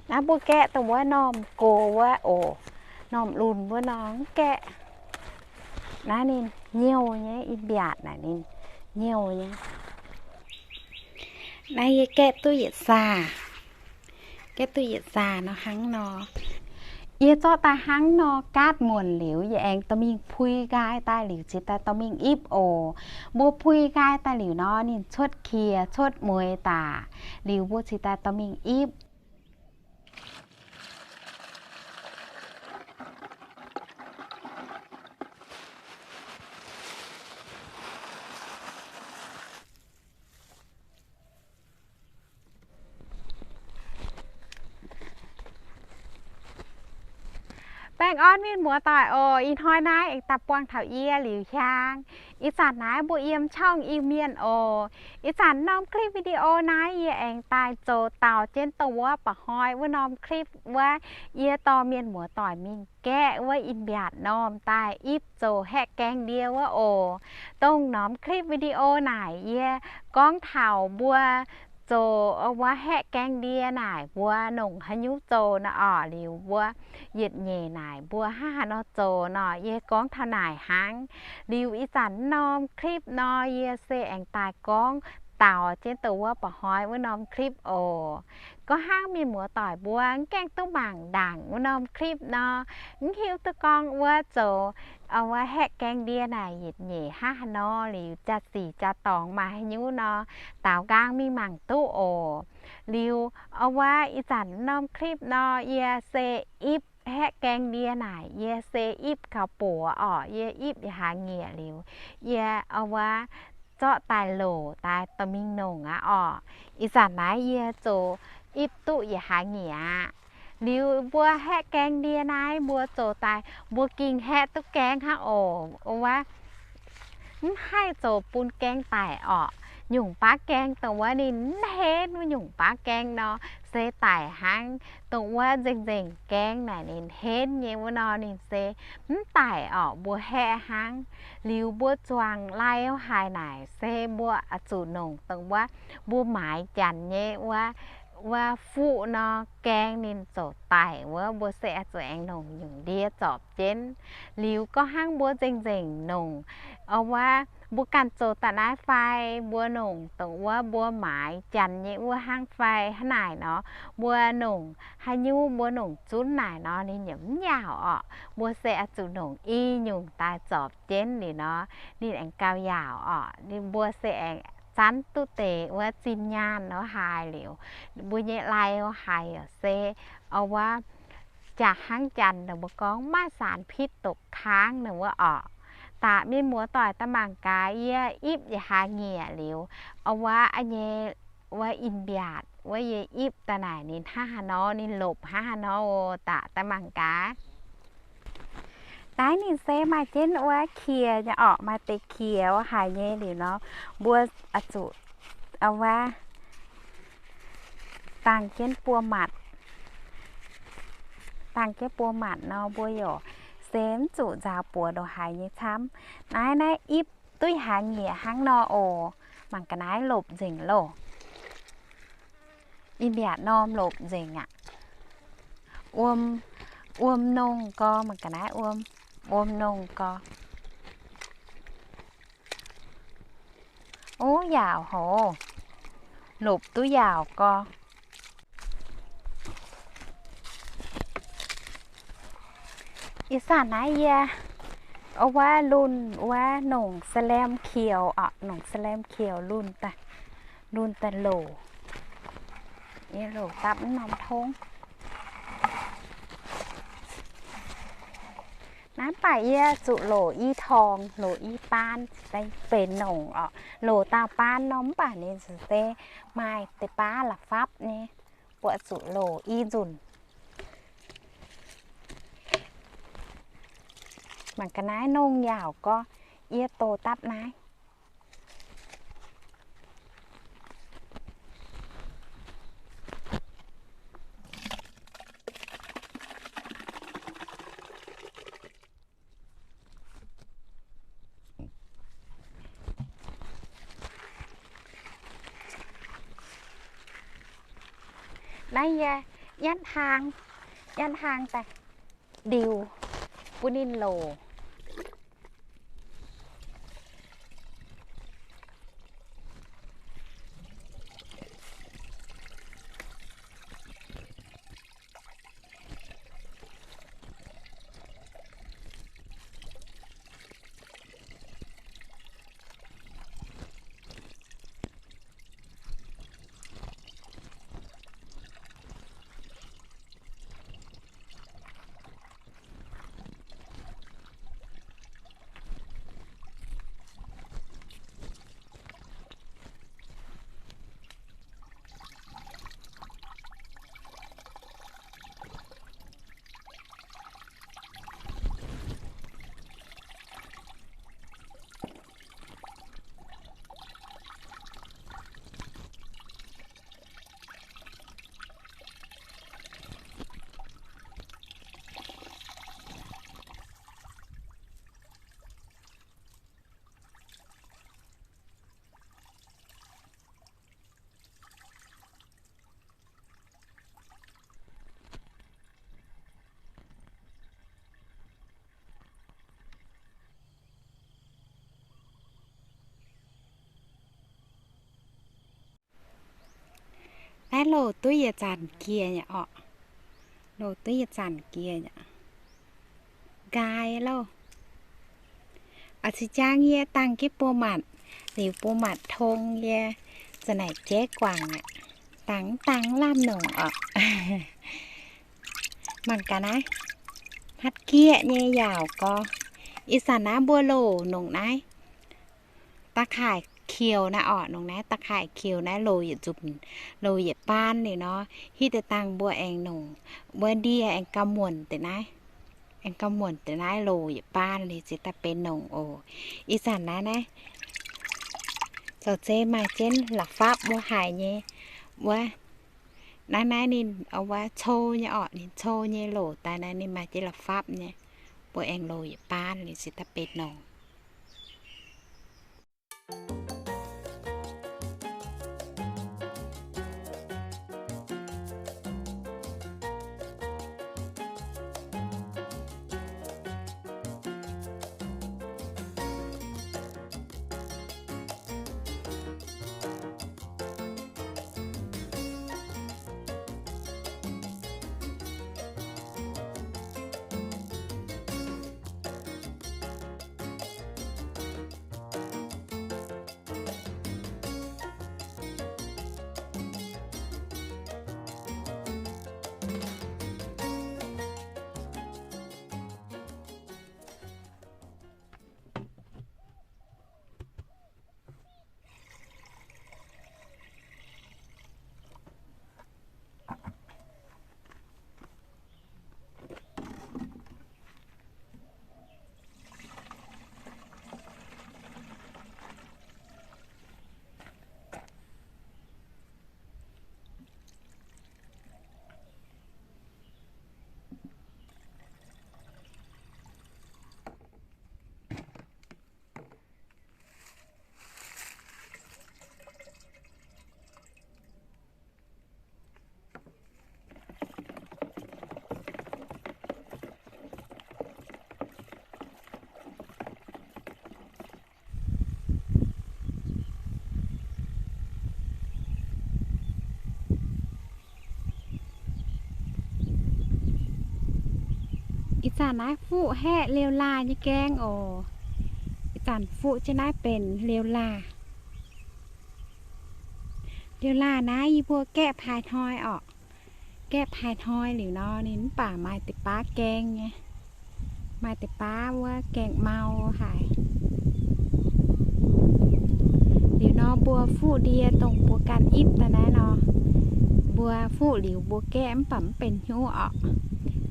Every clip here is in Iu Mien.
Naaiv mbuo gaeqv dongh wuov normh gox wuov oc, normh lunc wuov nor mv gaeqv. Naaiv ninh nyouh nyei, i mbiaatc naaic ninh nyouh nyei. Naaiv yie gaeqv duqv yietc zaah, gaeqv duqv yietc zaah nor hnangv nor. Yie zorqv daaih hnangv nor gaatv muonc liuz, yie aengx dorh mingh pui nqaai daaih liuz cingx daaih dorh mingh ipv oc. Mbuo pui nqaai daaih liuz nor, ninh cuotv qiex cuotv mueix daaih liuz, mbuo cingx daaih dorh mingh ipv. Baengh orn mienh muoz-doic oc. Ih hnoi naaiv aengx daaih buangh taux yie Liuz Hiaang. Ih zanc naaiv mbuo yiem ช่อง Iu-Mienh oc. Ih zanc norm คลิปวิดีโอ naaiv yie aengx daaih zoux daux jienv dongh wuov mba'hnoi wuov norm คลิป wuov, yie dorh mienh muoz-doic mingh gaeqv wuov in mbiaatc normh daaih ipv zoux haeqv gaeng ndie wuov oc. Dongh norm คลิปวิดีโอ naaic yie gorngv taux mbuo zoux wuov haeqv gaeng ndie naaic mbuo nongc haaix nyungc zoux nor orqc. Liuz mbuo yietc nyeic naaic mbuo hnangv haaix nor zoux nor, yie gorngv taux naaic hnangv. Liuz ih zanc norm คลิป nor yie se aengx daaih gorngv daux jienv dongh wuov mba'hnoi wuov norm คลิป oc. Gorngv hnangv mienh muoz-doic mbuo mv gaengh duqv mangc ndaangc wuov norm คลิป nor, mv hiuv duqv gorngv wuov zoux wuov haeqv gaeng ndie naaic yietc nyeic hnangv haaix nor, liuz jaax-zic jaax-dorngx maaih haaix nyungc nor, daaux nqaang mingh mangc duqv oc. Liuz wuov ih zanc norm คลิป nor yie se ipv haeqv gaeng ndie naaic yie se ipv gaux boc orqc. Yie ipv yietc hlaax nyieqc liuz, yie wuov zorqv daaih loc daaih dorh mingh nongc aqv orqc. Ih zanc naaiv yie zoux ipv duqv yietc hlaax nyieqc aqv. Liuz mbuo haeqv gaeng ndie naaiv mbuo zoux daaih mbuo ging haeqv duqv gaeng hnangv oc. Wuov mv haih zoux bun gaeng daic orqc. Nyungc baav gaeng dongh wuov ninh mv henv wuov nyungc baav gaeng nor, se daic hnangv. Dongh wuov nzengc nzengc gaeng naaic ninh henv nyei wuov nor, ninh se mv daic orqc, mbuo haeqv hnangv. Liuz mbuo zuangx lai haaix naaic se mbuo oix zuqc nongc dongh wuov mbuo maaiz janx nyei wuov, wuov fuqv nor, gaeng ninh ziouc daic wuov, mbuo se oix zuqc aengx nongc nyungc ndie zorpc jienv. Liuz gorngv hnangv mbuo nzengc nzengc nongc, wuov mbuo ganh zoux daaih naaiv fai mbuo nongc dongh wuov mbuo maaiz janx nyei wuov hnangv fai hnangv naaic nor, mbuo nongc haaix nyungc mbuo nongc zunv naaic nor ninh yaac mv yaauc orqc. Mbuo se oix zuqc nongc i nyungc daaih zorpc jienv liuz nor, ninh aengx gauh yaauc orqc. Ninh mbuo se aengx zanv duqv deix wuov zinh nyaanh wuov haaix liuz, mbuo nyei lai wuov haaix yaac se wuov jaax hnangv janx ninh mbuo gorngv maaih สารพิษตกค้าง ninh wuov orqc. Daaih mienh muoz-doic daaih mangc gaax, yie ipv yietc hlaax nyieqc liuz, wuov nyei wuov in mbiaatc wuov yie ipv daaih naaic ninh hnangv haaix nor, ninh lopc hnangv haaix nor oc. Daaih daaih mangc gaax. Naaiv ninh se maaih jienv wuov qiex nyei orqc, maaih deix qiex wuov haic nyei liuz nor, mbuo oix zuqc wuov dangh jienv buo matc, dangh jienv buo matc nor mbuo yaac se mv zuqc nzaaux buoz ndongc haaix nyei camv. Naaiv naaiv ipv duqv hlaax nyieqc hnangv nor oc. Mangc ga'naaiv lopc nzengc loh. I mbiaatc norm lopc nzengc aqv. Wuom, wuom nongh gorx, mangc ga'naaiv wuom, wuom nongh gorx. Ov, yaauc hoc, lopc duqv yaauc gorx. Ih zanc naaiv yie wuov lunh wuov nongc สะแลม qiex orqc, nongc สะแลม qiex lunh daaih, lunh daaih loc. Yie loc dapv norm tongv. Naaiv baac yie zuqc loc i torngx, loc i baan, benx nongc orqc. Loc dauh baan nor mv baac ninh se maaih deix baav la'fapv nyei, buatc zuqc loc i nzunc. Mangc ga'naaiv nongh yaauc gorx, yie doh dapv naaiv. Naaiv yie Nyatv hlang, nyatv hlang daaih ndiux bun ninh loc. Naaiv loz duqv yietc zanc jiex nyei orqc. Loz duqv yietc zanc jiex nyei. Nqaai loh. Oix cingx jaang yie dangh jienv buo matc, liuz buo matc tong yie za'naaic jeiv guangc aqv. Dangh dangh lamh nongc orqc. Mangc gaax naaiv, hatv gieqv nyei yaauc gorx. Ih zanc naaiv mbuo loz nongc naaiv ตะข่าย qiex naaiv orqc, nongc naaiv ตะข่าย qiex naaiv loz yietc nzunc, loz yietc baan liuz nor, hitv deix dangh mbuo aengx nongc, mbuo ndie aengx gauh muonc deix naaiv, aengx gauh muonc deix naaiv loz yietc baan liuz ziouc daaih benx nongc oc. Ih zanc naaiv naaiv zoux zei maaih jienv la'fapv mbuo haic nyei wuov. Naaiv naaiv ninh wuov cou nyei orqc, ninh cou nyei loz daaih naaiv ninh maaih jienv la'fapv nyei. Mbuo aengx loz yietc baan liuz ziouc daaih benx nongc. Ih zanc naaiv fuqv haeqv liouh laah nyei gaeng oc. Ih zanc fuqv jienv naaiv benx liouh laah. Liouh laah naaiv yie mbuo gaeqv paaix hnoi orqc. Gaeqv paaix hnoi liuz nor, ninh mv baac maaih deix baav gaeng nyei. Maaih deix baav wuov gaeng mau haic. Liuz nor mbuo fuqv ndie dongh mbuo ganh ipv daaih naaiv nor, mbuo fuqv liuz mbuo gaeqv mv baac mv benx hnyouv orqc.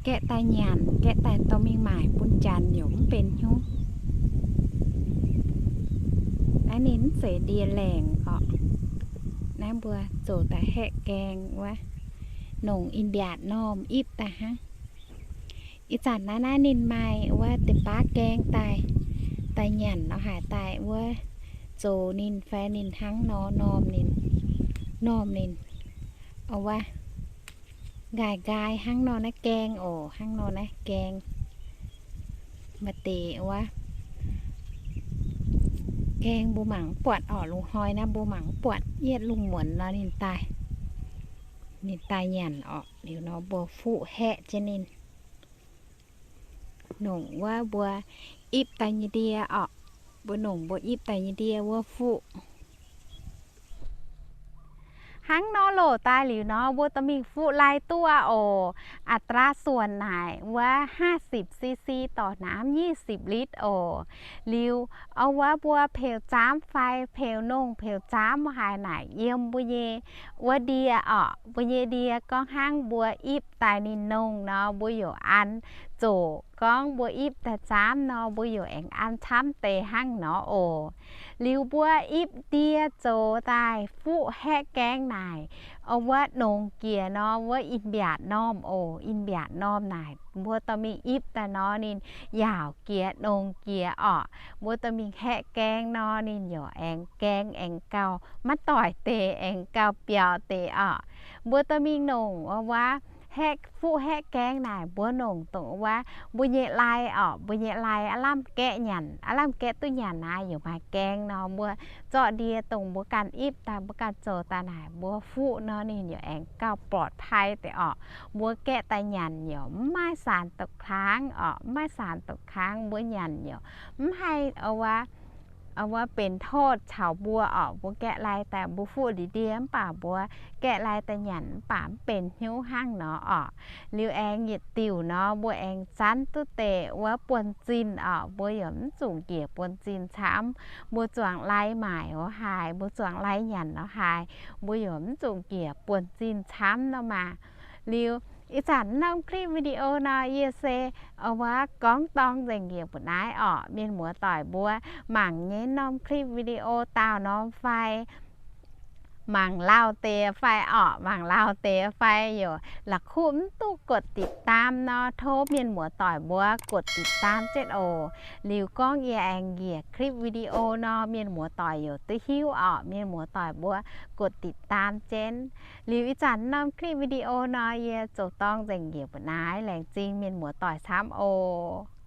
Gaeqv daaih nyanc, gaeqv daaih dorh mingh maaic bun janx yaac mv benx hnyouv. Naaiv ninh mv zeiz ndie laengc orqc. Naaiv mbuo zoux daaih haeqv gaeng wuov, nongc in mbiaatc normh ipv daaih hnangv. Ih zanc naaiv, naaiv ninh maaih wuov deix baav gaeng daaih, daaih nyanc nor haaix daaih wuov, zoux ninh fai ninh hnangv nor normh ninh, normh ninh, wuov, Nqaai nqaai hnangv nor naaiv gaeng oc, hnangv nor naaiv gaeng. Maaih deix wuov gaeng mbuo mangc mv buatc orqc, lungh hnoi naaiv mbuo mangc mv buatc. Yietv lungh muonz nor ninh daaih, ninh daaih nyanc orqc. Liuz nor mbuo fuqv haeqv jienv ninh. Nongc wuov mbuo ipv daaih nyei ndie orqc. Mbuo nongc mbuo ipv daaih nyei ndie wuov fuqv. Hnangv nor loc daaih liuz nor, mbuo dorh mingh fuqv lai duqv oc. อัตราส่วน naaic wuov ห้าสิบ ซีซี dorh naamv ยี่สิบ ลิตร oc. Liuz, o wuov mbuo peux zaamv fai peux nongh peux zaamv haaix naaic yiem mbuo nyei wuov ndie orqc. Mbuo nyei ndie gorngv hnangv mbuo ipv daaih ninh nongh nor, mbuo yaac an zoqc gorngv mbuo ipv daaih zaamv nor, mbuo yaac aengx an camv deix hnangv nor oc. Liuz mbuo ipv ndie zoux daaih fuqv haeqv gaeng naaic, o wuov nongx jiex nor, wuov in mbiaatc normh oc. In mbiaatc normh naaic mbuo dorh mingh ipv daaih nor ninh yaauc jiex nongx jiex orqc. Mbuo dorh mingh haeqv gaeng nor ninh yaac aengx gaeng aengx gauh maiv doic deix, aengx gauh biaux deix orqc. Mbuo dorh mingh nongc o wuov haeqv, fuqv haeqv gaeng naaic mbuo nongc dongh wuov mbuo nyei lai orqc. Mbuo nyei lai aav lamh gaeqv nyanc, aav lamh gaeqv duqv nyanc naaic yaac maaih gaeng nor, mbuo zorqv ndie dongh mbuo ganh ipv daaih, mbuo ganh zoux daaih naaic mbuo fuqv nor ninh yaac aengx gauh ปลอดภัย deix orqc. Mbuo gaeqv daaih nyanc yaac mv maaih สารตกค้าง orqc, mv maaih สารตกค้าง. Mbuo nyanc yaac mv haih o wuov, o wuov benx โทษ caux mbuo orqc. Mbuo gaeqv lai daaih mbuo fuqv liuz ndie mv baac mbuo gaeqv lai daaih nyanc mv baac mv benx hnyouv hnangv nor orqc. Liuz aengx yietc diuc nor mbuo aengx zanv duqv deix wuov buonv-zinh orqc. Mbuo yaac mv zungh njiec buonv-zinh camv. Mbuo zuangx lai maaic o haaix, mbuo zuangx lai nyanc o haaix, mbuo yaac mv zungh njiec buonv-zinh camv nor maah. Liuz ih zanc norm คลิปวิดีโอ nor yie se o wuov gorngv dorng nzengc njiec mbu'naaiv orqc. Mienh muoz-doic mbuo mangc nyei norm คลิปวิดีโอ dauh norm fai mangc lauh deix fai orqc, mangc lauh deix fai yaac la'kuqv mv duqv กดติดตาม nor, tov mienh muoz-doic mbuo กดติดตาม jienv oc. Liuz gorngv yie aengx njiec คลิปวิดีโอ nor, mienh muoz-doic yaac duqv hiuv orqc. Mienh muoz-doic mbuo กดติดตาม jienv. Liuz ih zanc norm คลิปวิดีโอ nor yie zoux dorng nzengc njiec mbu'naaiv. Laengz zingh mienh muoz-doic camv oc.